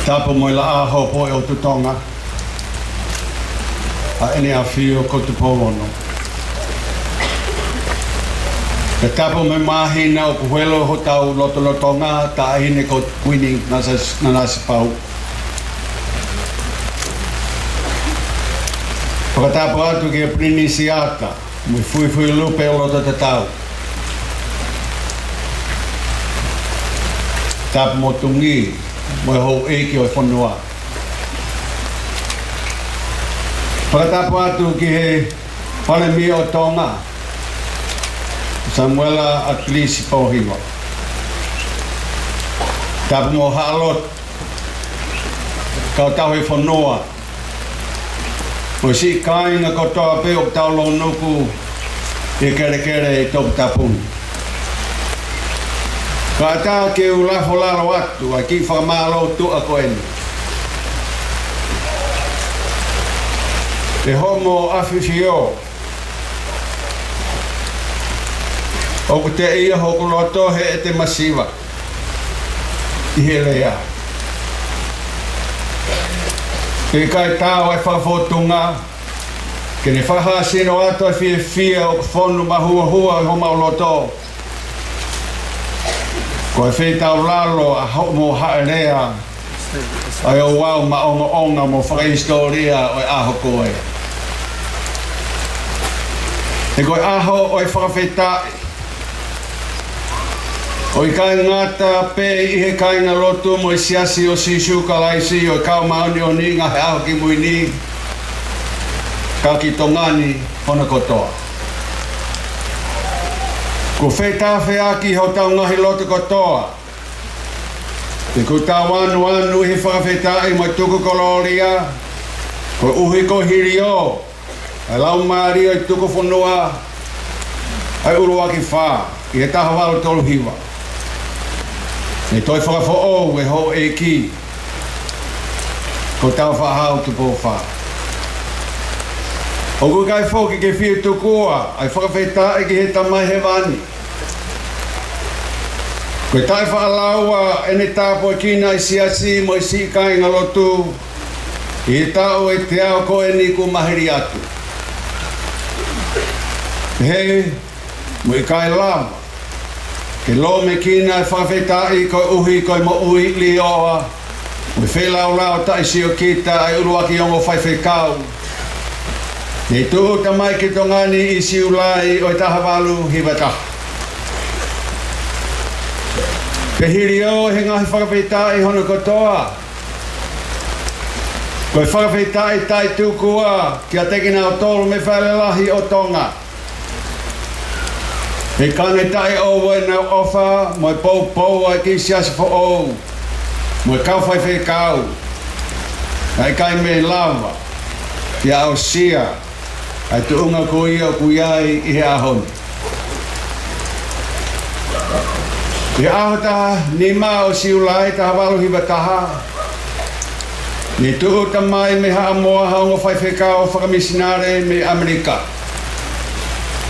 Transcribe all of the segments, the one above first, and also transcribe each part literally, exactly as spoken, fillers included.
Tapu mo e Laʻā Hopoʻi ʻo Tonga, ʻa ʻEne ʻAfio ko Tupou Ono. Pea tapu mo e māhina ʻoku huelo hotau lotolotonga, Taʻahine ko Kuini Nasa-, Nanasipauʻu. Fakatapu atu ki he Pilinisi Ata, mo e Fuifui Lupe ʻo Lototatau. Tapu mo Tongi, mo e houʻeiki ʻo e fonua. Fakatapu atu ki he Palēmia ʻo Tonga, Samuela ʻAkilisi Pōhiva. Tapu mo Haʻa Lotu, Kau Tauhi Fonua, mo e siʻi kāinga kotoa pē ʻoku tau lounuku ʻi he kelekele ʻi Toputapu ni. Kae ʻatā ke u lafo lalo atu ʻa e kiʻi fakamālō tuʻa ko eni. ʻE hoʻomo ʻAfifio, ʻoku teʻia hoku loto heʻete masiva ʻi he lea. Pea ʻikai taau ʻa e fakafōtunga ke ne fakahāsino atu ʻa e fiefia ʻoku fonu mahuohua ʻi homau loto, ko e feitaulalo ʻa hoʻomo haʻa lea, ʻa e ouau maʻongoʻonga mo fakahisitōlia ʻo e ʻaho ko ē. He ko e ʻaho ʻo e fakafetaʻi, ʻo ʻikai ngata pē ʻi he kāingalotu mo e Siasi ʻo Sīsū Kalaisi ʻo e Kau Māʻoniʻoni ʻi he Ngaahi ʻAho Kimui Ni, ka ki Tonga ni hono kotoa. Kuo fetāfeaki hotau ngaahi loto kotoa, pea kuo tau ʻanuʻanu ʻi he fakafetaʻi mo e tuku kolōlia, koeʻuhi ko e hilio ʻa e laumālie ʻo e tuku fonua ʻa e ʻUluaki Fā ʻi he taha valu tolu hiva. Ne toe fakafoʻou ʻe he houʻeiki ko Tāufaʻāhau Tupou Fā. ʻOku ʻikai foki ke fie tukua ʻa e fakafetaʻi ki he Tamai Hēvani, ko e taʻefaʻalaua ʻene tāpuekina ʻa e Siasi mo e siʻi kāingalotu ʻi he taʻu ʻe teau ko eni kuo maliu atu. He mo ʻikai lava ke lōmekina ʻa e fakafetaʻi koeʻuhi ko e moʻui lioa mo e feilaulau taʻesiokita ʻa e ʻuluaki ongo faifekau ne tūʻuta mai ki Tonga ni ʻi Siulai ʻo e taha valu hiva taha. Pea hilio ʻi he ngaahi fakafetaʻi hono kotoa, ko e fakafetaʻi taʻetukua kiate kinautolu mei he Fale Lahi ʻo Tonga, he ka ne taʻeʻoua ʻenau ʻofa mo e poupou ʻa e kiʻi siasi foʻou mo e kau faifekau, naʻe ʻikai mei lava ke aʻusia ʻa e tuʻunga ko ia ʻoku ʻi ai ʻi he ʻaho ni. ʻI he ʻaho taha nima ʻo Siulai taha valu hiva taha, ne tūʻuta mai mei Haʻamoa ha ongo faifekau fakamisinale mei ʻAmelika,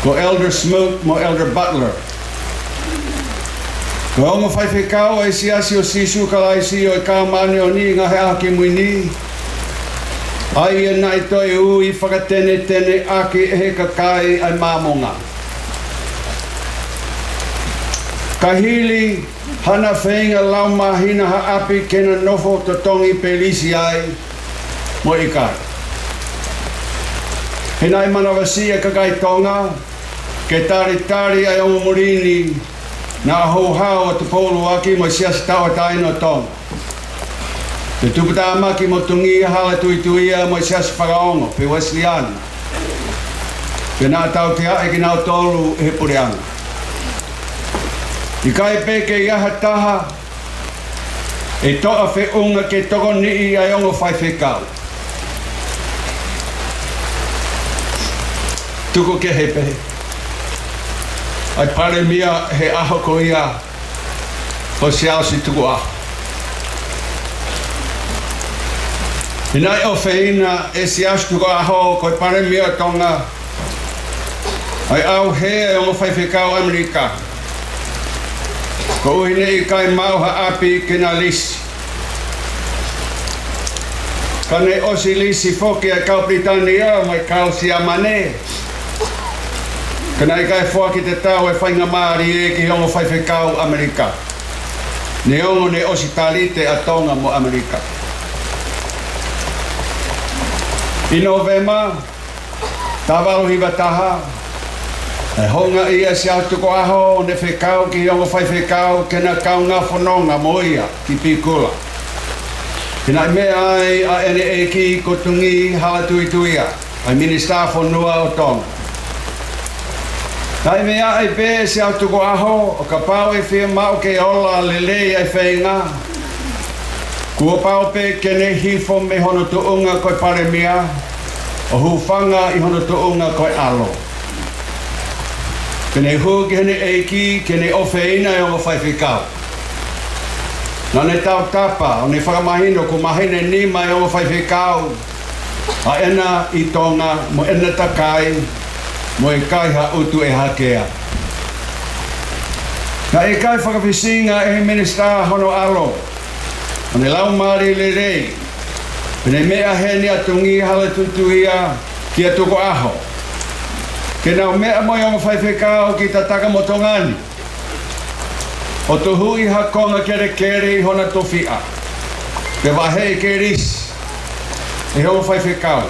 ko Elder Smoot mo Elder Butler. Ko e ongo faifekau ʻa e Siasi ʻo Sīsū Kalaisi ʻo e Kau Māʻoniʻoni ʻi he Ngaahi ʻAho Kimui Ni, ʻa ia naʻe toe ui fakatenetene ʻaki ʻe he kakai ʻa e Māmonga. Ka hili haʻana feinga laumāhina ha ʻapi ke na nofo totongi pe lisi ai, mo ʻikai. He naʻe manavasiʻi ʻa e kakai Tonga ke talitali ʻa e ongo mulini naʻa houhau ʻa Tupou ʻUluaki mo e Siasi Tauʻatāina ʻo Tonga, pea tuputāmaki mo Tongi ʻa Hala Tuituia mo e Siasi Fakaongo pe Uēsiliana, pea naʻa tauteaʻi kinautolu ʻe he puleʻanga. ʻIkai pē ke ʻi ai ha taha ʻe toʻa feʻunga ke tokoniʻi ʻa e ongo faifekau. Tuku kehe pē ʻa e Palēmia he ʻaho ko ia, ko Siaosi Tukuʻaho. He naʻe ʻofeina ʻe Siaosi Tukuʻaho, ko e Palēmia ʻo Tonga, ʻa e ʻauhē ʻa e ongo faifekau ʻAmelika, koeʻuhi ne ʻikai maʻu ha ʻapi ke na lisi. Ka ne ʻosi lisi foki e kau Pilitānia mo e kau Siamane. Ka naʻe ʻikai foaki tatau e faingamālie ki he ongo faifekau ʻAmelika. Neongo ne ʻosi talite ʻa Tonga mo ʻAmelika. ʻI Nōvema, taha valu hiva taha, ʻe houngaʻia ʻa Siaosi Tukuʻaho ʻo ne fekau ki he ongo faifekau ke na kaungā fononga mo ia ki Pikula. Ke na meʻa ai ʻa ʻene ʻeiki ko Tungī Halatuituia, ʻa e Minisitā Fonua ʻo Tonga. Naʻe meʻa ai pē ʻa Siaosi Tukuʻaho ʻo kapau ʻe fiemaʻu ke ola lelei ʻa e feinga, kuo pau pē ke ne hifo mei hono tuʻunga ko e Palēmia, ʻo hūfanga ʻi hono tuʻunga ko e ʻAlo. Ke ne hū ki heʻene ʻeiki, ke ne ʻofeina e ongo faifekau. Naʻa ne tautapa, ʻo ne fakamahino, kuo mahino ʻe nima e ongo faifekau ʻa ʻena ʻi Tonga, mo ʻena takai, mo e kaihaʻa ʻutu ʻe hakea. Naʻe ʻikai fakafisinga ʻe he Minisitā hono ʻAlo, ʻo ne laumālie lelei, pea ne meʻa heni ʻa Tungī Halatuituia kia Tukuʻaho. Ke nau meʻa mo e ongo faifekau ki Tataka mo Tonga ni, ʻo tuhuʻi ha konga kelekele ʻi hona tofiʻa, pea vaheʻi ke lisi ʻe he ongo faifekau.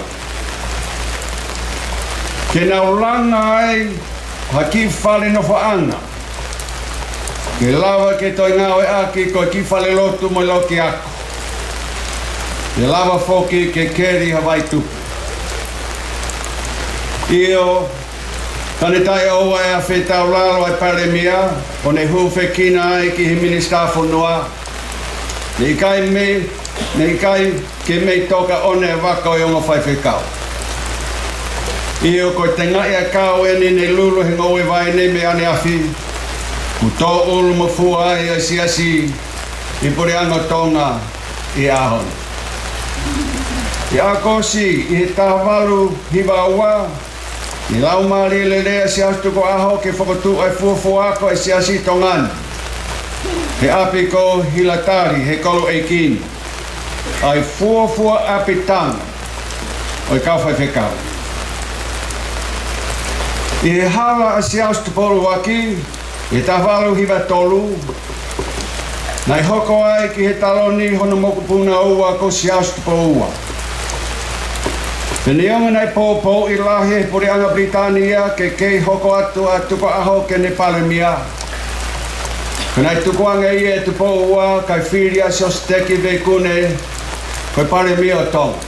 Ke nau langa ai ha kiʻi fale nofoʻanga, ke lava ke toe ngāueʻaki ko e kiʻi fale lotu mo e loki ako. Ke lava foki ke keli ha vai tupu. ʻIo, ka ne taʻeʻoua e afe taulalo ʻa e Palēmia, ʻo ne hūfekina ai ki he Minisitā Fonua. Naʻe ʻikai mei, naʻe ʻikai ke mei toka ʻo ne vaka ʻo e ongo faifekau. ʻIo, ko e tengaʻi ʻakau eni ne lulu he ngoue vaine mei ʻaneafi, kuo tōʻulu mo fua ai ʻa e Siasi ʻi he Puleʻanga ʻo Tonga ʻi he ʻaho ni. ʻI ʻAokosi ʻi he taha valu hiva ua, ne laumālie lelei ʻa Siaosi Tukuʻaho ke fokotuʻu ʻa e fuofua ako ʻa e Siasi ʻi Tonga ni he ʻapi ko Hilatali he Kolo ʻEiki ni, ʻa e fuofua ʻapitanga ʻo e kau faifekau. ʻI he hala ʻa Siaosi Tupou ʻUluaki, ʻi he taha valu hiva tolu, naʻe hoko ai ki he taloni hono mokopuna ua ko Siaosi Tupou Ua. Pea neongo naʻe poupouʻi lahi ʻe he Puleʻanga Pilitānia ke kei hoko atu ʻa Tukuʻaho ke ne Palēmia, ka naʻe tukuange ia ʻe Tupou Ua kae fili ʻa Siaosi Teki Veikune ko e Palēmia ʻo Tonga.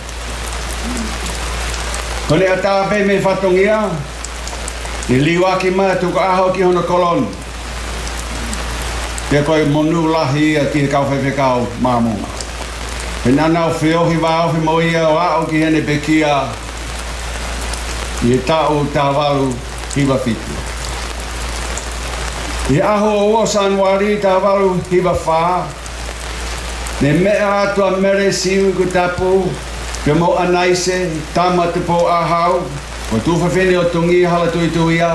Ko ʻene ʻatā pē mei he fatongia, ne liuaki mai ʻa Tukuʻaho ki hono kolo ni, pea ko e monū lahi ia ki he kau faifekau Māmonga. Pea naʻa nau feohi vāofi mo ia ʻo aʻu ki heʻene pekia ʻi he taʻu taha valu hiva fitu. ʻI he ʻaho ua ʻo Sānuali taha valu hiva fā, ne meʻa atu ʻa Mele Siuʻikutapu pea mo ʻAnaise, tama Tupou ʻAhau, ko e tuofefine ʻo Tungī Halatuituia,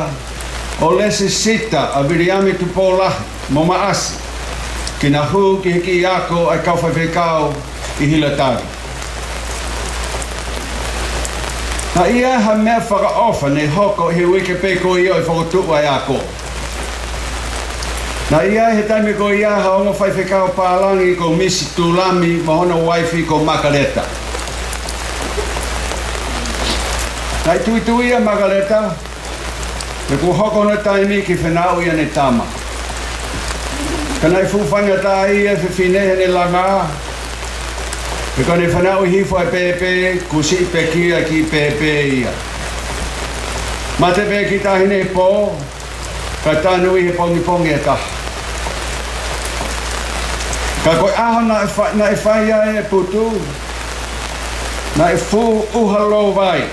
ʻo lēsisita ʻa Viliami Tupoulahi mo Maʻasi ke na hū ki he kiʻi ako ʻa e kau faifekau ʻi Hilatali. Naʻe ʻi ai ha meʻa fakaʻofa ne hoko ʻi he uike pē ko ia ʻo e fokotuʻu ʻa e ako. Naʻe ʻi ai he taimi ko ia ha ongo faifekau pālangi ko Misi Tulami mo hono uaifi ko Makaleta. Naʻe tuitui ʻa Makaleta, he kuo hoko hono taimi ke fanauʻi ʻene tama. Ka naʻe fuʻu faingataʻaʻia e fefine heʻene langa, he ko ʻene fanauʻi hifo e pēpē, kuo siʻi pekia e kiʻi pēpē ia. Mate pē e kiʻi taʻahine he pō, kae tanu ʻi he pongipongi ʻe taha. Ka ko e ʻaho naʻe fa-, naʻe fai ai e putu, naʻe fuʻu ʻuha lou vai,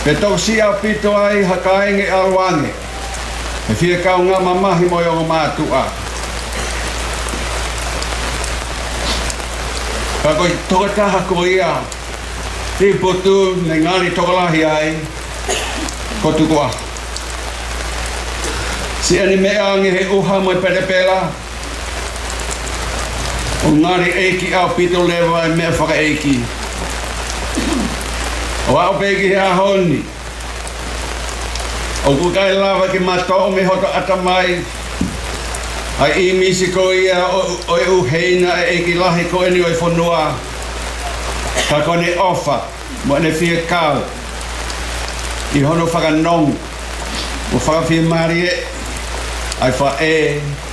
pea tokosiʻi ʻaupito ai ha kāinga ʻalu ange, ʻe fie kaungā mamahi mo e ongo mātuʻa. Ka ko e tokotaha ko ia ʻi he putu ne ngali tokolahi ai, ko Tukuʻaho. Siʻi ʻene meʻa ange he ʻuha mo e pelepela, ʻOku ngali ʻeiki ʻaupito leva e meʻa fakaʻeiki. ʻO aʻu pē ki he ʻaho ni, ʻoku ʻikai lava ke ma toʻo mei hoto ʻatamai ʻa e ʻīmisi ko ia ʻo, ʻo e ʻuheina e ʻeiki lahi ko eni ʻo e fonua, ka ko ʻene ʻofa mo ʻene fiekau ʻi hono fakanonga mo fakafiemālieʻi ʻa e faʻē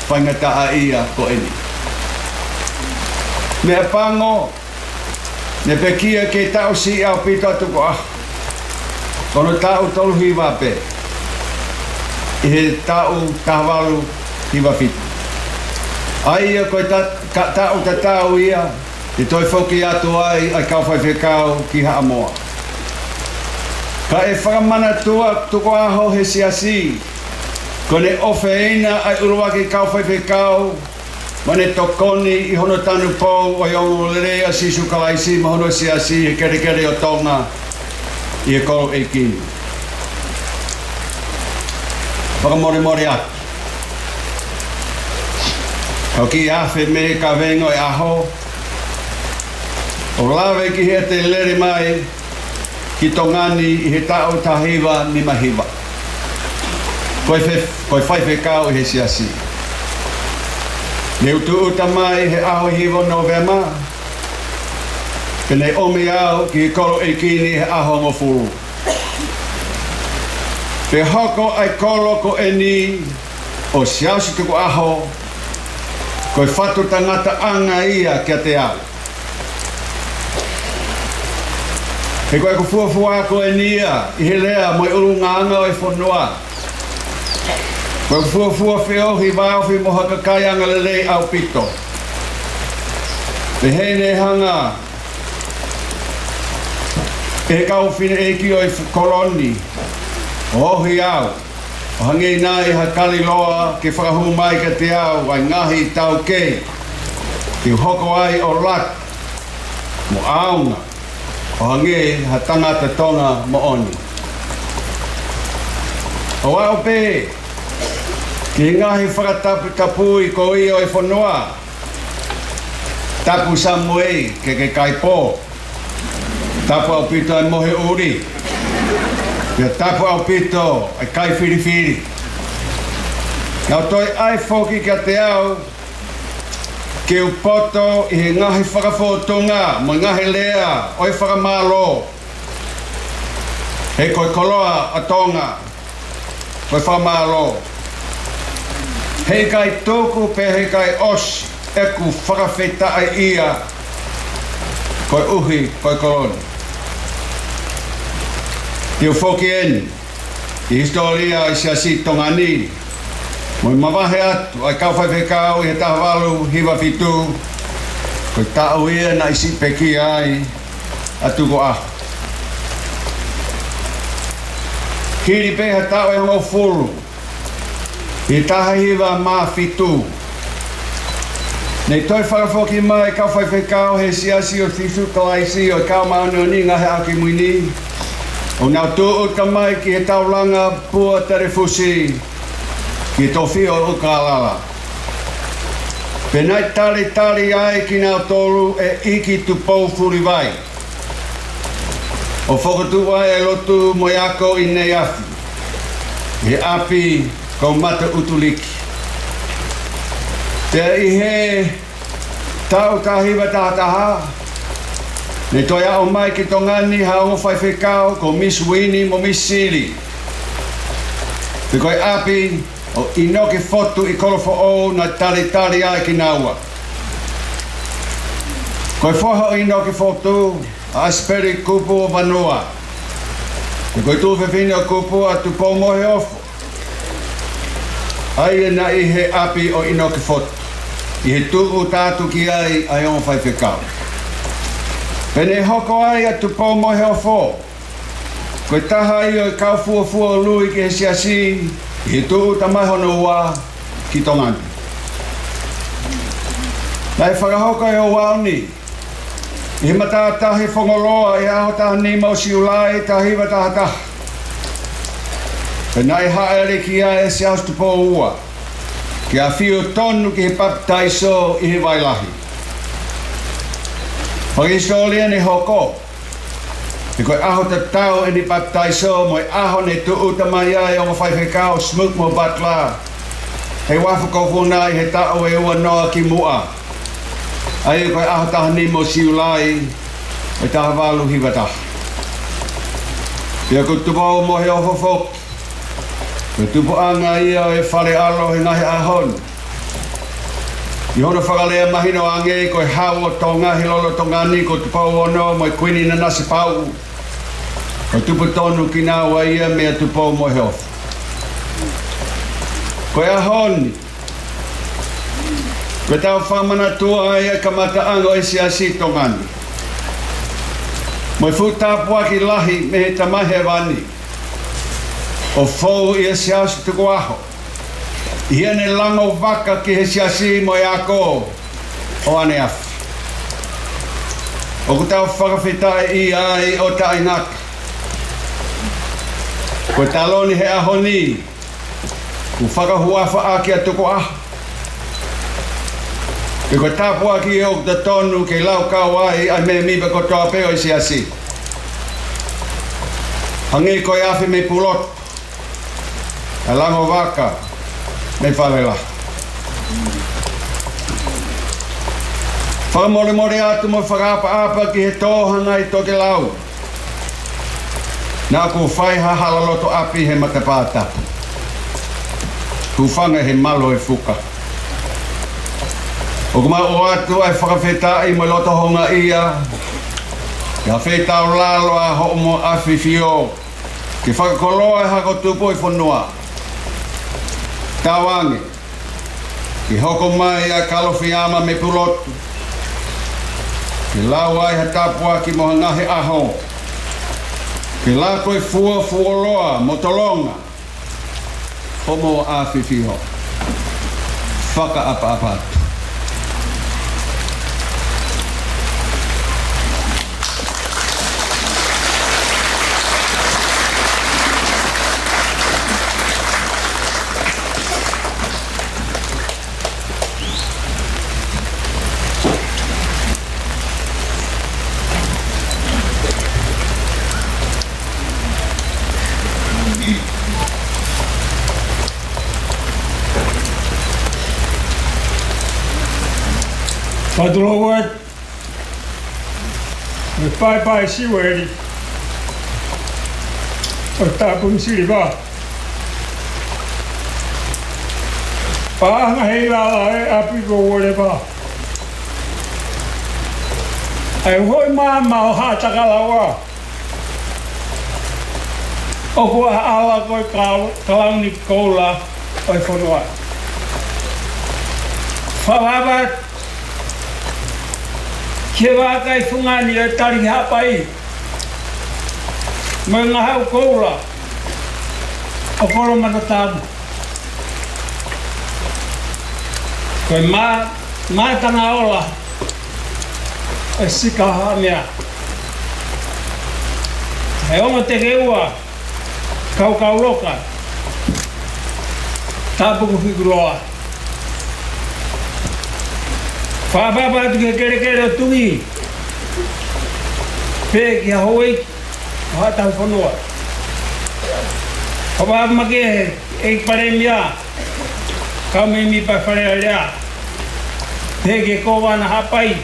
faingataʻaʻia ko eni. Meʻapango, ne pekia ke taʻu siʻi ʻaupito ʻa Tukuʻaho, ko hono taʻu tolu hiva pē, ʻi he taʻu taha valu hiva fitu. ʻA ia ko e ta-, ka-, taʻu tatau ia ʻe toe foki atu ai ʻa e kau faifekau ki Haʻamoa. Ka ʻe fakamanatua ʻa Tukuʻaho he siasi, ko ʻene ʻofeina ʻa e ʻuluaki kau faifekau, mo ʻene tokoni ʻi hono tanupou ʻo e ongoongolelei ʻa Sīsū Kalaisi mo hono siasi he kelekele ʻo Tonga ʻi he kolo ʻeiki ni. Fakamolemole atu, ka u kiʻi afe mei he kaveinga ʻo e ʻaho ʻo lave ki heʻete lele mai ki Tonga ni ʻi he taʻu taha hiva nima hiva, ko e fe-, ko e faifekau ʻi he siasi. Ne u tūʻuta mai he ʻaho hiva Nōvema, pea ne ʻomi au ki he kolo ʻeiki ni he ʻaho hongofulu. Pea hoko ʻa e kolo ko eni ʻo Siaosi Tukuʻaho, ko e fatu tangataʻanga ia kiate au. He ko ʻeku fuofua ko eni ia ʻi he lea mo e ʻulungaanga ʻo e fonua. Ko ʻeku fuofua feohi vāofi mo ha kakai angalelei ʻaupito. Pehē ne hanga ʻe he kau fineʻeiki ʻo e fu-, kolo ni ʻo ohi au, ʻo hangē nai ha kaliloa ke fakahū mai kiate au ʻa e ngaahi taukei ke u hoko ai ʻo lata mo ʻaonga ʻo hangē ha tangata Tonga moʻoni. ʻO aʻu pē ki he ngaahi fakataputapui ko ia ʻo e fonua, tapu Samuei ke ke kai pō, tapu ʻaupito e mohe ʻuli, pea tapu ʻaupito e kai filifili. Naʻa nau toe ʻai foki kiate au ke u poto ʻi he ngaahi fakafōtunga mo e ngaahi lea ʻo e fakamālō. He ko e koloa ʻa Tonga ko e fakamālō. Heʻikai tuku pea heʻikai ʻosi ʻeku fakafetaʻi ia koeʻuhi ko e kolo ni. ʻI he foki eni ʻi he hisitōlia ʻo e siasi Tonga ni, mo e mavahe atu ʻa e kau faifekau ʻi he taha valu hiva fitu, ko e taʻu ia naʻe siʻi pekia ai ʻa Tukuʻaho. Hili pē ha taʻu ʻe hongofulu, ʻi he taha hiva mā fitu, ne toe fakafoki mai e kau faifekau he Siasi ʻo Sīsū Kalaisi ʻo e Kau Māʻoniʻoni ʻi he Ngaahi ʻAho Kimui Ni, ʻo nau tūʻuta mai ki he taulanga pua telefusi ki he tofiʻa ʻo ʻUkālala. Pea naʻe talitali ai kinautolu ʻe ʻEiki Tupou Fulivai, ʻo fokotuʻu ai e lotu mo e ako ʻi Neiafi, ʻi he ʻapi ko Mataʻutuliki. Pea ʻi he taʻu taha hiva taha taha, ne toe aʻu mai ki Tonga ni ha ongo faifekau ko Misi Uini mo Misi Sili, pea ko e ʻapi ʻo ʻInoke Fotu ʻi Kolofoʻou naʻe talitali ai kinaua. Ko e foha ʻo ʻInoke Fotu ʻa ʻAsipeli Kupu ʻo Vanua. Pea ko e tuofefine ʻo Kupu ʻa Tupoumoheofo, ʻa ia naʻe ʻi he ʻapi ʻo ʻInoke Fotu ʻi he tūʻuta atu ki ai ʻa e ongo faifekau. Pea ne hoko ai ʻa Tupoumoheofo ko e taha ia ʻo e kau fuofua lui ki he Siasi ʻi he tūʻuta mai hono ua ki Tonga ni. Naʻe fakahoko e ouau ni ʻi he matātahi Fongoloa ʻi he ʻaho taha nima ʻo Siulai taha hiva taha taha. Pea naʻe haʻele ki ai ʻa Siaosi Tupou Ua ke ʻafio tonu ki he papitaiso ʻi he vai lahi. Fakahisitōlia naʻe hoko, he ko e ʻaho tatau ʻeni papitaiso mo e ʻaho naʻe tūʻuta mai ai ʻa e ongo faifekau Smoot mo Butler, he uafu ko Funa ʻi he taʻu ʻe ua noa kimuʻa, ʻa ia ko e ʻaho taha nima ʻo Siulai ʻo e taha valu hiva taha. Pea ko Tupou-mo-he-Ofo foki, ko e tupuʻanga ia ʻo e Fale ʻAlo he ngaahi ʻaho ni. ʻI hono fakalea mahino ange, ko e Hau ʻo Tonga he lolotonga ni ko Tupou Ono mo e Kuini Nanasipauʻu, ko e tupu tonu kinaua ia meia Tupou-mo-he-Ofo. Ko e ʻaho ni, ko ʻetau fakamanatua ai ʻa e kamataʻanga ʻo e Siasi Tonga ni, mo e fuʻu tāpuaki lahi mei he Tamai Hēvani, ʻo fou ʻi he Siaosi Tukuʻaho, ʻi heʻene lango vaka ki he Siasi mo e ako ʻo ʻaneafi. ʻOku tau fakafetaʻi ai ʻo taʻengata. Ko e taloni he ʻaho ni, kuo fakahuafa ʻaki ʻa Tukuʻaho, pea ko e tāpuaki ʻoku totonu ke laukau ai ʻa e mēmipa kotoa pē ʻo e Siasi, hangē ko e afi mei Pulotu, ʻa e lango vaka mei Falelahi. Fakamolemole atu mo fakaʻapaʻapa ki he tō hangai tokelau naʻa ku fai ha hala loto ʻapi he matapā tapu. Hūfanga he malu ʻo e fuka. ʻOku mau ʻoatu ʻa e fakafetaʻi mo e loto houngaʻia ki he Faifekau Lalo ʻa Hoʻomo ʻAfifio, ke fakakoloa e hako tupu ʻo e fonua. Tauange ke hoko mai ʻa Kalofiama mei Pulotu, ke lau ai ha tāpuaki mo ha ngaahi ʻaho, ke lako e fua fuoloa mo tolonga Hoʻomo ʻAfifio. Fakaʻapaʻapa atu. Father Lord, mo e Paepae Siueli ʻo Tāpuni Siliva, paʻanga he ʻilala ʻo e ʻapi ko Uelepa, ʻa e uhoʻi maama ʻo Haʻatakalaua, ʻoku ʻaʻala ko e kal-, kalauni koula ʻo e fonua. Fakaʻapaʻapa ki he vaka ʻi fungani ʻo e Tali ki Haʻapai mo e ngahau koula ʻo Kolomanatamu. Ko e mā-, mātanga ola ʻo e Sika Haʻamea, ʻa e ongo Tekeua, Kaukauloka, Tāpuku Hikuloa. Fakaʻapaʻapa atu ki he kelekele ʻo Tuʻi, pea ki he houʻeiki ʻo Haʻa Tahufonua. Fakaʻapaʻapa makehe ki he ʻEiki Palēmia, kau mēmipa Fale Alea, pea ki he Kōvana Haʻapai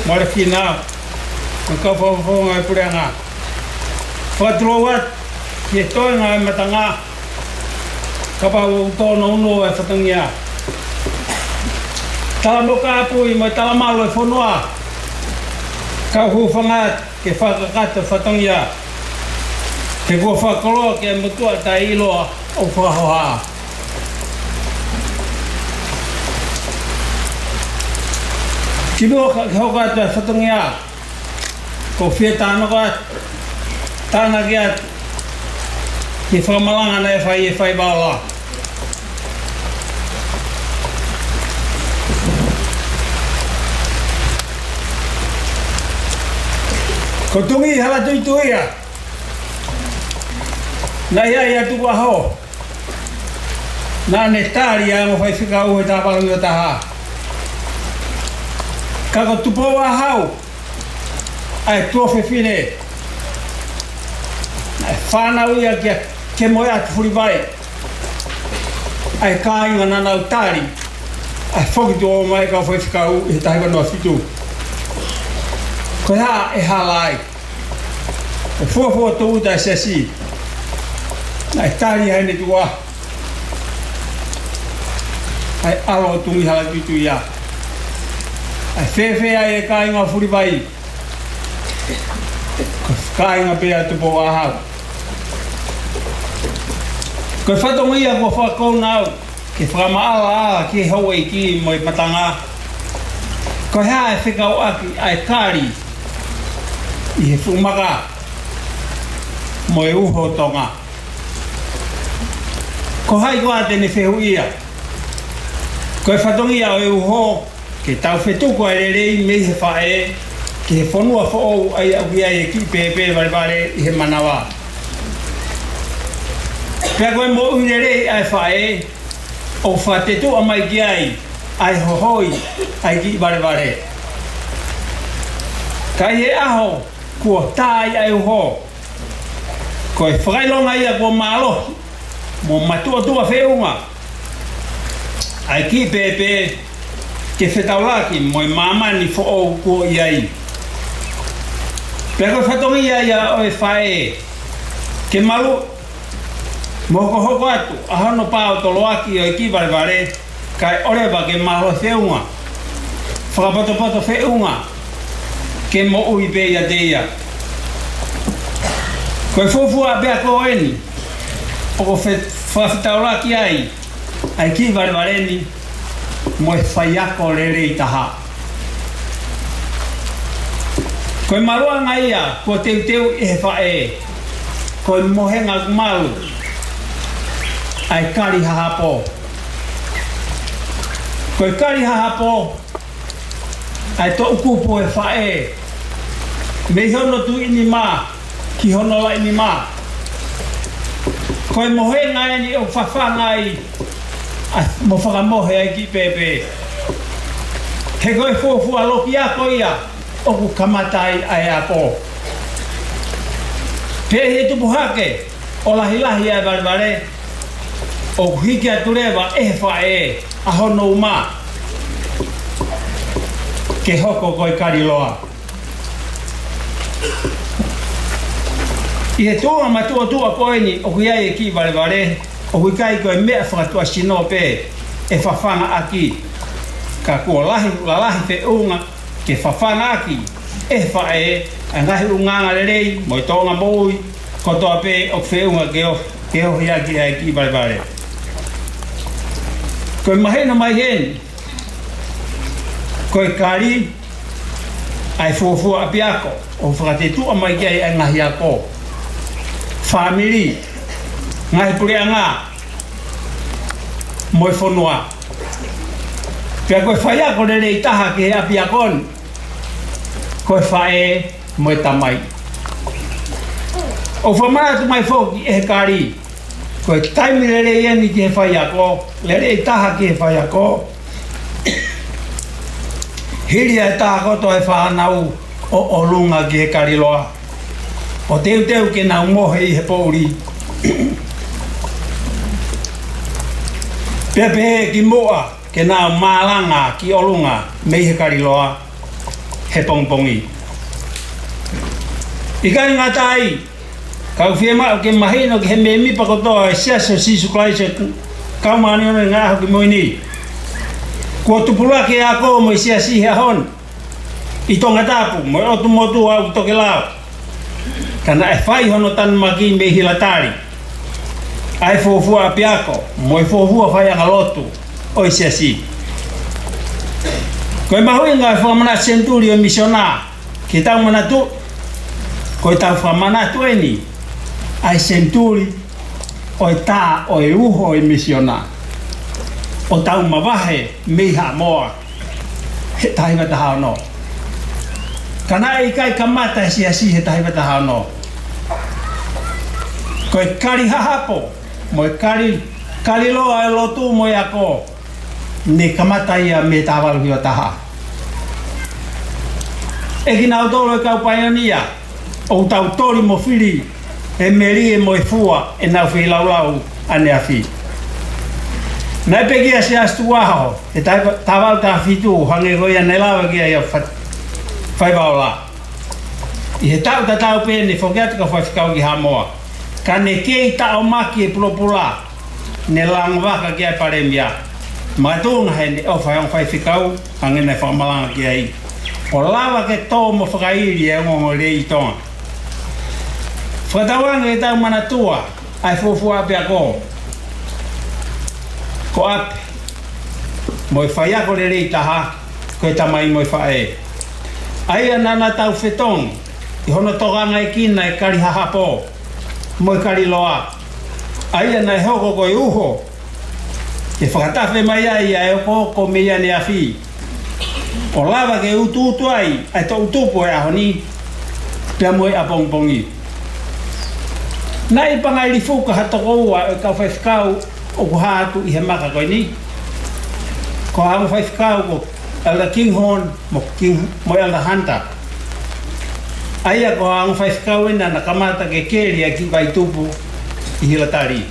mo ʻAlefikinau, mo e kau fakafofonga ʻo e puleʻanga. Fakatulou atu ki he toenga ʻo e matanga, kapau ʻoku tōnounou ʻa e fatongia. Tala mo kāpui mo e talamalu ʻo e fonua, kau hūfanga atu ke fakakakato e fatongia, he kuo fakakoloa ki ai e motuʻa taʻeʻiloa ʻo Fakahoha. Kimuʻa ke hoko atu e fatongia, ʻoku ou fie tānaki atu, tānaki atu ki he fakamalanga naʻe fai ʻe Faivaola. Ko Tuʻi Halatuituʻia, naʻe ʻi ai ʻa Tukuʻaho, naʻa ne tali ʻa e ongo faifekau he taha valu hiva taha. Ka ko Tupou ʻa Hau, ʻa e tuofefine, ʻa e fānau ia kia Kemoeatu Fulivai, ʻa e kāinga naʻa nau tali ʻa e foki tuʻo mai kau faifekau ʻi he taha hiva noa fitu. Ko e hā ʻe hala ai? ʻE fuofua tūʻuta e siasi, naʻe tali ʻe heʻene tuʻa ʻa e ʻAlo ʻo Tumi Halatuituia. ʻA e fēfē ai e kāinga Fulivai? Ko e kāinga pē ʻa Tupou ʻAhau. Ko e fatongia kuo fakakouna au ke fakamaʻalaʻala ki he houʻeiki mo e matanga. Ko e hā e fekauʻaki ʻa e kali ʻi he fuʻu maka mo e uho ʻo Tonga? Ko hai koā te ne fehuʻia? Ko e fatongia ʻo e uho ke tau fetuku ʻa e lelei mei he faʻē ki he fonua foʻou ʻa ia ʻoku ʻi ai e kiʻi pēpē valevale ʻi he manava. Pea ko e moʻui lelei ʻa e faʻē ʻoku fakatetuʻa mai ki ai ʻa e hohoi ʻa e kiʻi valevale. Ka ʻi he ʻaho kuo tā ai ʻa e uho, ko e fakaʻilonga ia kuo mālohi mo matuʻotuʻa feʻunga ʻa e kiʻi pēpē ke fetaulaki mo e māmani foʻou kuo ʻi ai. Pea ko e fatongia ia ʻo e faʻē ke malu mo hokohoko atu ʻa hono pā ʻo toloaki ʻo e kiʻi valevale, kae ʻoleva ke mālohi feʻunga, fakapotopoto feʻunga, ke moʻui pē ʻiate ia. Ko e fuofua ʻapiako eni ʻoku fe-, fakafetaulaki ai ʻa e kiʻi valevale ni mo e faiako lelei taha. Ko e maluʻanga ia kuo teuteu ʻe he faʻē, ko e mohenga malu ʻa e kali hahapo. Ko e kali hahapo ʻa e toʻukupu ʻo e faʻē mei hono tuʻi nima ki hono laʻi nima. Ko e mohenga eni ʻoku fafanga ai ʻa, mo fakamohe ai e kiʻi pēpē. He ko e fuofua loki ako ia ʻoku kamata ai ʻa e ako. Pea ʻi he tupu hake ʻo lahilahi ʻa e valevale, ʻoku hiki atu leva ʻe he faʻē ʻa hono uma ke hoko ko e kali loa. ʻI he tuʻunga matuʻotuʻa ko eni ʻoku ʻi ai e kiʻi valevale, ʻoku ʻikai ko e meʻa fakatuʻasino pē ʻe fafanga ʻaki, ka kuo lahi, lalahi feʻunga ke fafanga ʻaki ʻe he faʻē ʻa e ngaahi ʻulungaanga lelei mo e tōʻonga moʻui kotoa pē ʻoku feʻunga ke o-, ke ohi ʻaki ʻa e kiʻi valevale. Ko e mahino mai heni, ko e kali ʻa e fuofua ʻapiako ʻoku fakatetuʻa mai ki ai ʻa e ngaahi ako, fāmili, ngaahi puleʻanga, mo e fonua. Pea ko e faiako lelei taha ki he ʻapiako ni, ko e faʻē mo e tamai. ʻOku fakamanatu mai foki ʻe he kali, ko e taimi lelei eni ki he faiako, lelei taha ki he faiako, hili ʻa e tā kotoa ʻa e fānau ʻo ʻolunga ki he kali loa, ʻo teuteu ke nau mohe ʻi he poʻuli. Pea pehē ki muʻa ke nau malanga ki ʻolunga mei he kali loa he pongipongi. ʻIkai ngata ai, ka ʻoku fiemaʻu ke mahino ki he mēmipa kotoa ʻo e Siasi ʻo Sīsū Kalaisi ʻo e Kau Māʻoniʻoni ʻi he Ngaahi ʻAho Kimui Ni, kuo tupulaki e ako mo e siasi he ʻaho ni ʻi Tongatapu mo e ʻotu motu ʻo Tokelau, ka naʻe fai hono tanumaki mei Hilatali ʻa e fuofua ʻapiako mo e fuofua faiʻanga lotu ʻo e siasi. Ko e mahuʻinga ʻo e fakamanatu senituli ʻo e misiona ke tau manatu, ko ʻetau fakamanatu eni ʻa e senituli ʻo e tā ʻo e uho ʻo e misiona, ʻo tau mavahe mei Haʻamoa he taha hiva taha ono. Ka naʻe ʻikai kamata e siasi he taha hiva taha ono. Ko e kali hahapo mo e kali, kali loa e lotu mo e ako, ne kamata ia mei he taha valu hiva taha. ʻe kinautolu e kau paionia, ʻoku tau toli mo fili e melie mo e fua ʻenau feilaulau ʻaneafi. Naʻe pekia ʻa Siaosi Tuʻuaho he taha valu taha fitu, hangē ko ia naʻe lava ki ai ʻa Fa-, Faivaola. ʻI he taʻu tatau pē naʻe foki atu e kau faifekau ki Haʻamoa, ka ne kei taʻomaki e pulopula ne langavaka ki ai e palēmia. Makatuʻunga he ne ʻofa he ongo faifekau, hangē naʻe fakamalanga ki ai, ʻo lava ke tō mo fakaili e ongoongolelei ʻi Tonga. Fakatauange ke tau manatua ʻa e fuofua ʻapiako, ko ʻapi mo e faiako lelei taha ko e tamai mo e faʻē. ʻA ia naʻa na tau fetongi ʻi hono tokangaekina e kali hahapo mo e kali loa, ʻa ia naʻe hoko ko e uho ke fakatafe mai ai ʻa e okooko mei ʻaneafi, ʻo lava ke utuutu ai ʻa e toʻutupu ʻo e ʻaho ni pea mo e ʻapongipongi. Naʻe ʻi Pangailifuka ha toko ua ʻo e kau faifekau ʻoku hā atu ʻi he maka ko eni, ko ha ongo faifekau ko Elder Kinghorn mo King, mo Elder Hunter. ʻA ia ko ha ongo faifekau eni naʻa na kamata ke keli ʻa e kiʻi kai tupu ʻi Hilatali.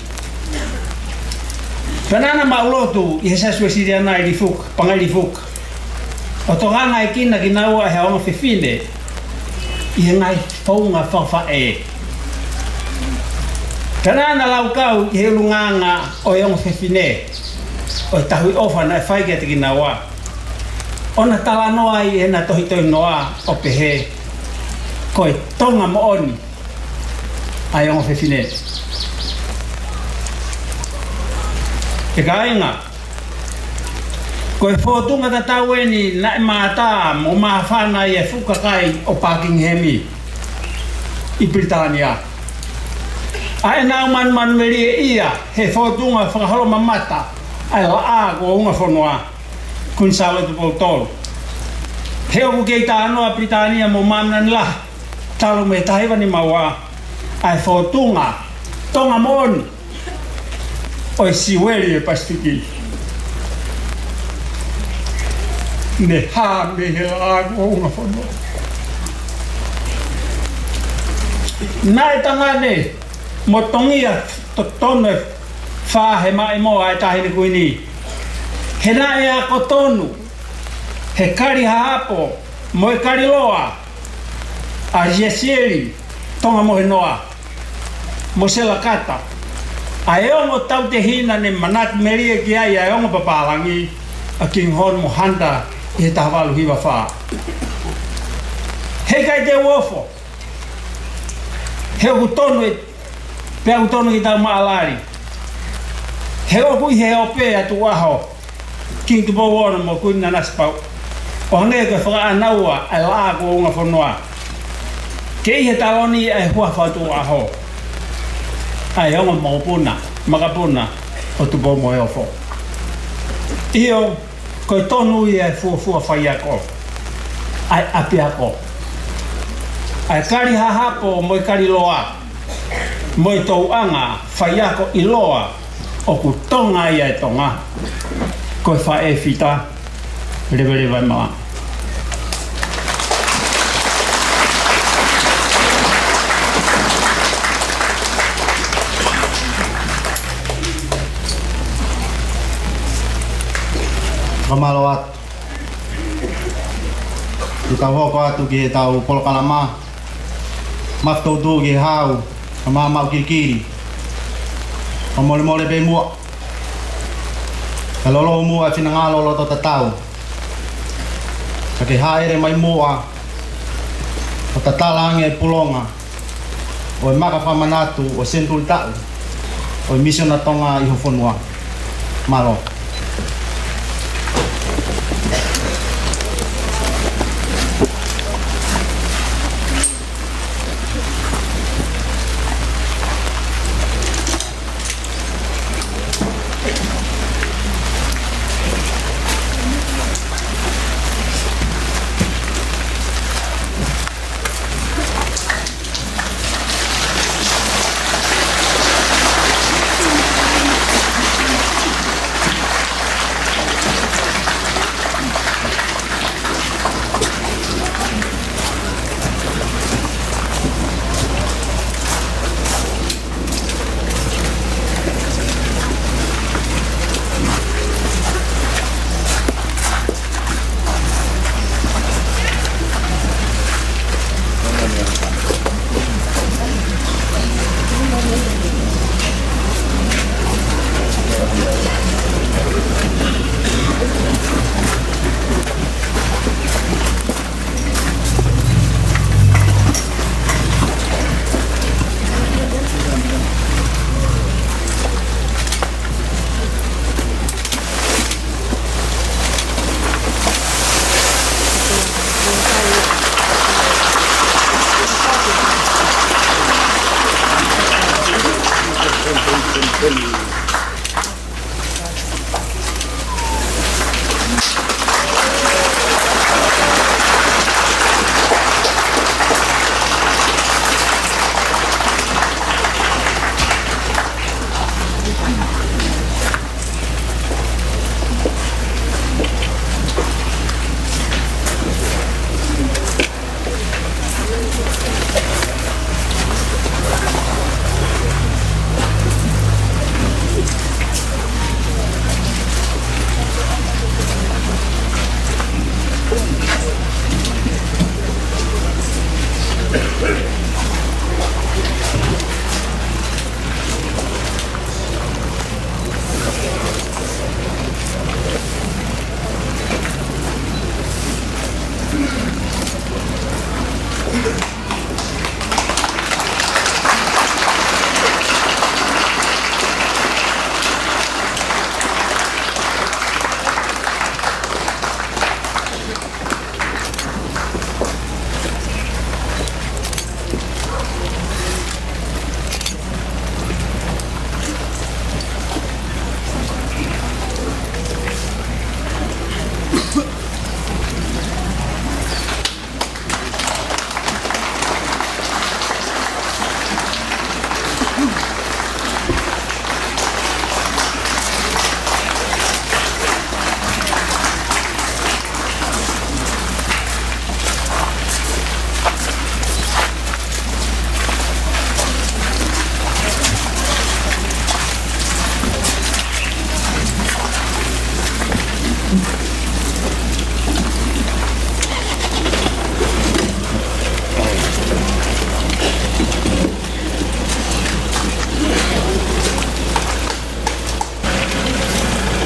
Pea naʻa na maʻulotu ʻi he Siasi Uēsiliana ʻi Lifuka, Pangailifuka, ʻo tokangaekina kinaua ʻe ha ongo fefine ʻi he ngaahi founga fakafaʻē. Pea naʻa na laukau ʻi he ʻulungaanga ʻo e ongo fefine ʻo e tauhi ʻofa naʻe fai kiate kinaua, ʻo na talanoa ai ʻi heʻena tohitohi noa ʻo pehē, ko e Tonga moʻoni ʻa e ongo fefine. ʻE kāinga, ko e fōtunga tatau eni naʻe mātā mo māfana ai e fuʻu kakai ʻo Pakingihemi ʻi Pilitānia, ʻa ʻenau manumanumelieʻia he fōtunga fakaholomamata ʻa e Laʻā kuo Ungafonua, Kuini Sālote Tupou Tolu. He ʻoku kei talanoa Pilitānia mo māmani lahi talu mei he taha hiva nima ua ʻa e fōtunga Tonga moʻoni ʻo e siueli ʻo e Pasifiki, ne hā mei he Laʻā kuo Ungafonua. Naʻe tangane mo tongia totonu e fā he maʻimoa ʻa e Taʻahine Kuini, he naʻe ako tonu he kali hahapo mo e kali loa ʻa Siesieli Tonga Mohenoa mo Sela Kata, ʻa e ongo tautehina ne manatu melie ki ai ʻa e ongo papālangi, ʻa Kinghorn mo Hunter, ʻi he taha valu hiva fā. He ʻikai te u ofo, he ʻoku tonu e, pea ʻoku tonu ke tau maʻalali, he ʻoku ʻi he ope ʻa Tuʻuaho, Kingi Tupou Ono mo Kuini Nanasipauʻu, ʻo hangē ko e fakaʻānaua ʻa e Laʻā kuo Ungafonua, ke ʻi he taloni ʻa e huafa ʻo Tuʻuaho, ʻa e ongo makapuna, makapuna ʻo Tupoumoheofo. ʻIo, ko e tonu ia e fuofua faiako, ʻa e ʻapiako, ʻa e kali hahapo mo e kali loa, mo e tōʻanga faiako ʻiloa ʻoku Tonga ia ʻe Tonga, ko e faʻē fita, leveleva e malanga. Fakamālō atu. Ke tau hoko atu ki heʻetau polokalama, mafi toutou ki he hau, ka maʻamaʻa kilikili. Ka molemole pē muʻa, ka lolou muʻa e finangalo loto tatau, ka ke hāʻele mai muʻa ʻo tatala ange e pulonga ʻo e maka fakamanatu ʻo e senituli taʻu ʻo e Misiona Tonga ʻi ho fonua. Mālō.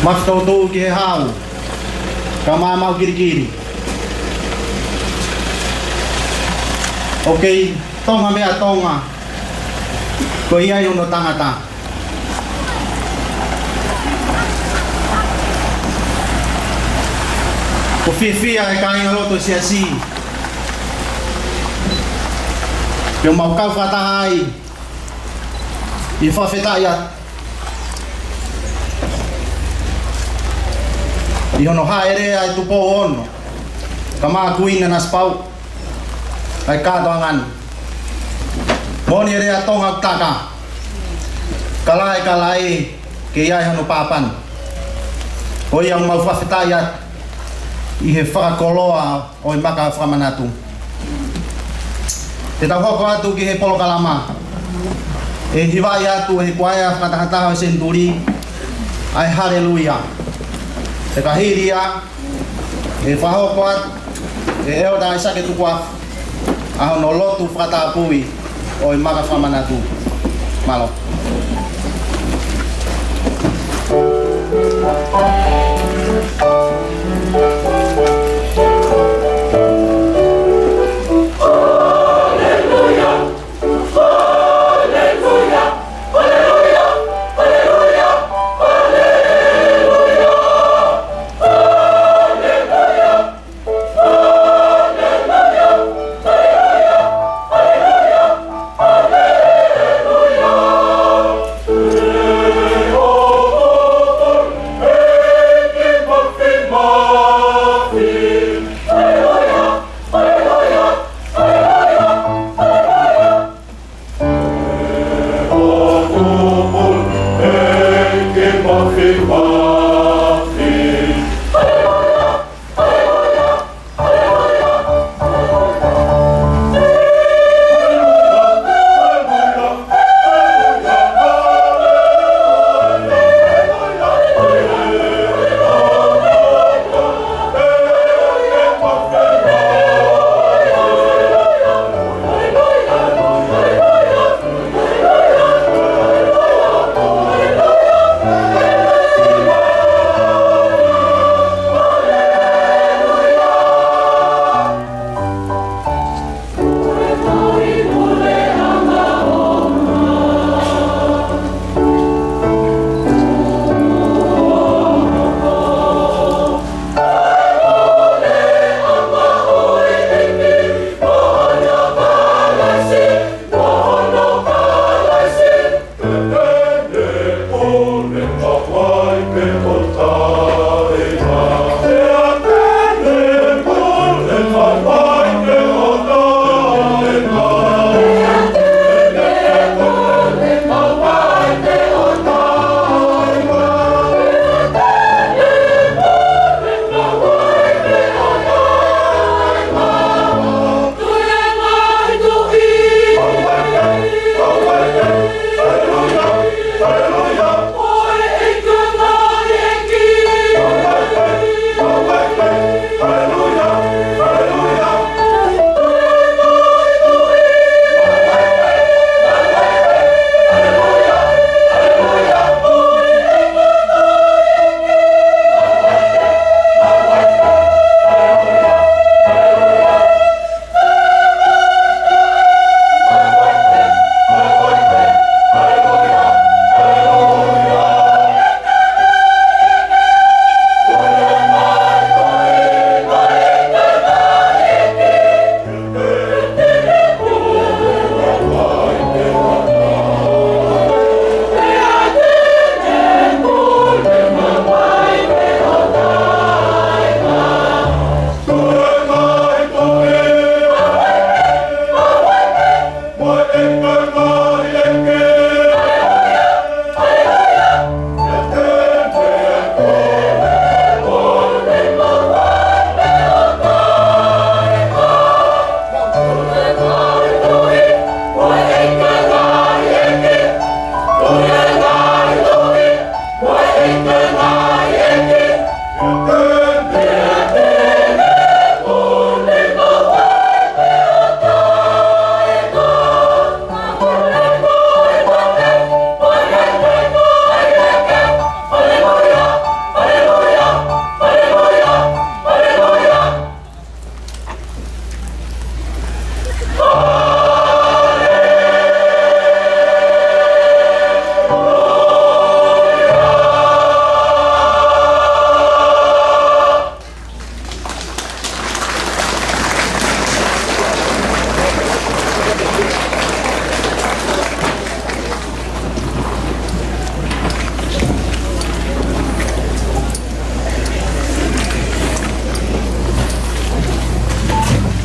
Fakatōtō ki he hau, ka maumau kilikili. ʻOku kei Tonga meʻa Tonga, ko ia ʻi hono tangata. ʻOku fiefia e kāingalotu siasi, ke mau kau fakataha ai ʻi he fakafetaʻi atu ʻi hono hāʻele ʻa e Tupou Ono, Kamā Kuini Nanasipauʻu ʻa e kātoanga ni. Moʻoni e lea Tonga ʻoku taka, kalaʻe kalaʻe ke ʻi ai hano pāpani. Ko ia ʻoku mau fakafetaʻi atu ʻi he fakakoloa ʻo e maka fakamanatu. Te tau hoko atu ki he polokalama, ʻe hivaʻi atu ʻe he kuaea fakatahataha ʻo e senituli ʻa e Haleluia. Pea ka hili ia, ʻe fakahoko atu ʻe ʻEletā ʻAisake Tukuafu ʻa hono lotu fakatapui ʻo e maka fakamanatu. Mālō.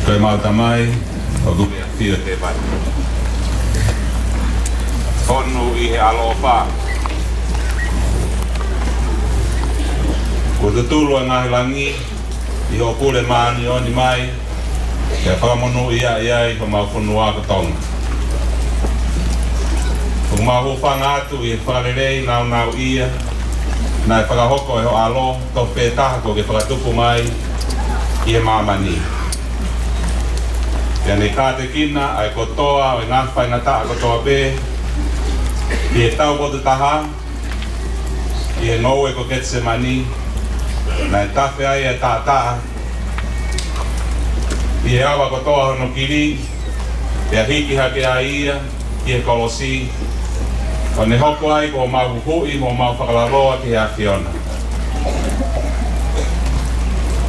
Ko ʻemau Tamai ʻoku ʻi he ʻAfio ʻi hēvani, fonu ʻi he ʻaloʻofa. Kuo tutulu ʻa e ngaahi langi ʻi hoʻo pule māʻoniʻoni mai, ke fakamonūʻia ai homau fonua ko Tonga. ʻOku mau hūfanga atu ʻi he fakalelei nāunauʻia naʻe fakahoko ʻe ho ʻAlo, tofu pē taha kuo ke fakatupu mai ʻi he māmani. Pea ne kātekina ʻa e kotoa ʻo e ngaahi faingataʻa kotoa pē ʻi he taupotu taha, ʻi he ngoue ko Ketisemani, naʻe tafe ai ʻa e taʻataʻa ʻi he ava kotoa hono kili, pea hiki hake ai ia ki he kolosi, ʻo ne hoko ai ko homau huhuʻi mo homau fakalaloa ki he ʻAfiona.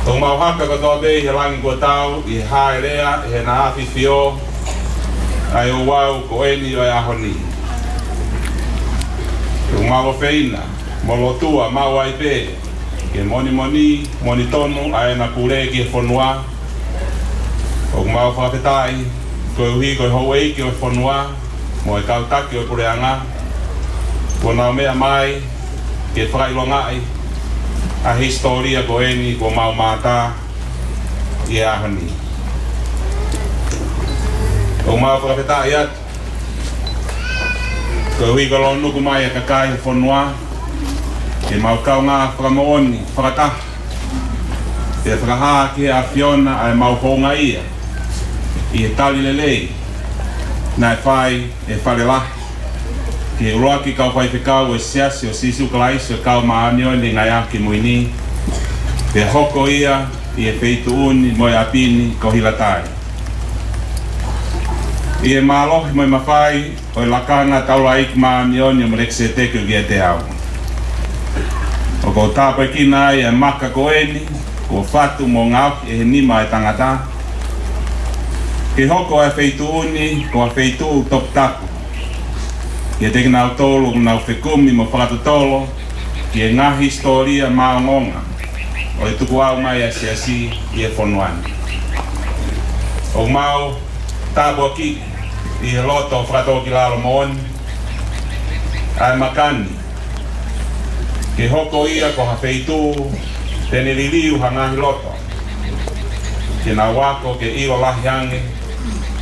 ʻOku mau haka kotoa pē ʻi he langi kuo tau, ʻi he hāʻelea ʻe he ʻAfiona ʻa e ouau ko eni ʻo e ʻaho ni. ʻOku mau ʻofeina mo lotua maʻu ai pē ke monimoni, monitonu ʻa ʻena pule ki he fonua. ʻOku mau fakafetaʻi koeʻuhi ko e houʻeiki ʻo e fonua mo e kau taki ʻo e puleʻanga kuo nau meʻa mai ke fakaʻilongaʻi ʻa e hisitōlia ko eni kuo mau mātā ʻi he ʻaho ni. ʻOku mau fakafetaʻi atu koeʻuhi ko e lōnuku mai ʻa e kakai ʻo e fonua ke mau kaungā fakamoʻoni fakataha, pea fakahā ki he ʻAfiona ʻa ʻemau houngaʻia ʻi he tali lelei naʻe fai ʻe Fale Lahi ki he ʻuluaki kau faifekau ʻo e Siasi ʻo Sīsū Kalaisi ʻo e Kau Māʻoniʻoni ʻi he Ngaahi ʻAho Kimui Ni, pea hoko ia ʻi he feituʻu ni mo e ʻapi ni ko Hilatai, ʻi he mālohi mo e mafai ʻo e Lakanga Taulaʻeiki Māʻoniʻoni ʻo Melekiseteki ʻoku ʻiate au. ʻOku ou tāpuekina ai ʻa e maka ko eni kuo fatu mo ngaohi ʻe he nima ʻo e tangata, ke hoko ʻa e feituʻu ni ko ha feituʻu toputapu kiate kinautolu ʻoku nau fekumi mo fakatotolo ki he ngaahi hisitōlia maʻongoʻonga ʻo e tukuʻau mai ʻa e Siasi ʻi he fonua ni. ʻOku mau tāpuakiʻi ʻi he loto fakatōkilalo moʻoni ʻa e maka ni, ke hoko ia ko ha feituʻu te ne liliu ha ngaahi loto ke nau ako ke ʻilo lahi ange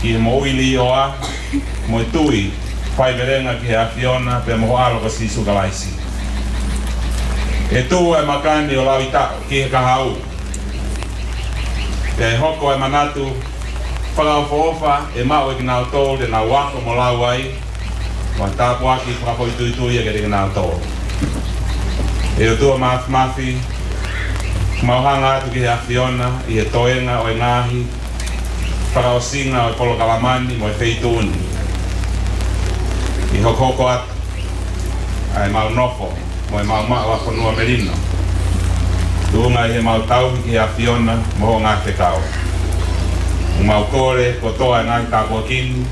ki he moʻui līʻoa mo e tui faivelenga ki he ʻAfiona pea mo ho ʻAlo ko Sīsū Kalaisi. ʻE tuʻu ʻa e maka ni ʻo lauitaʻu ki he kahaʻu, pea ʻe hoko ʻa e manatu fakaʻofoʻofa ʻe maʻu ʻe kinautolu te nau ako mo lau ai, mo tāpuaki fakafoʻituitui ia kiate kinautolu. ʻE ʻOtua Māfimafi, mau hanga atu ki he ʻAfiona ʻi he toenga ʻo e ngaahi fakaʻosinga ʻo e polokalama ni mo e feituʻu ni, ʻi he hokohoko atu ʻa ʻemau nofo mo ʻemau maʻu ʻa e fonua melino, tuʻunga ʻi heʻemau tauhi ki he ʻAfiona mo hoʻo ngaahi fekau. ʻOku mau kole kotoa ʻa e ngaahi tāpuaki ni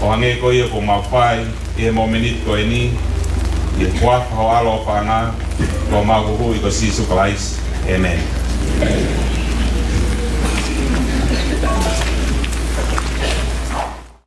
ʻo hangē ko ia kuo mau fai ʻi he momeniti ko eni, ʻi he huafa ho ʻAlo ʻofaʻanga, ko homau Huhuʻi ko Sīsū Kalaisi. ʻĒmeni.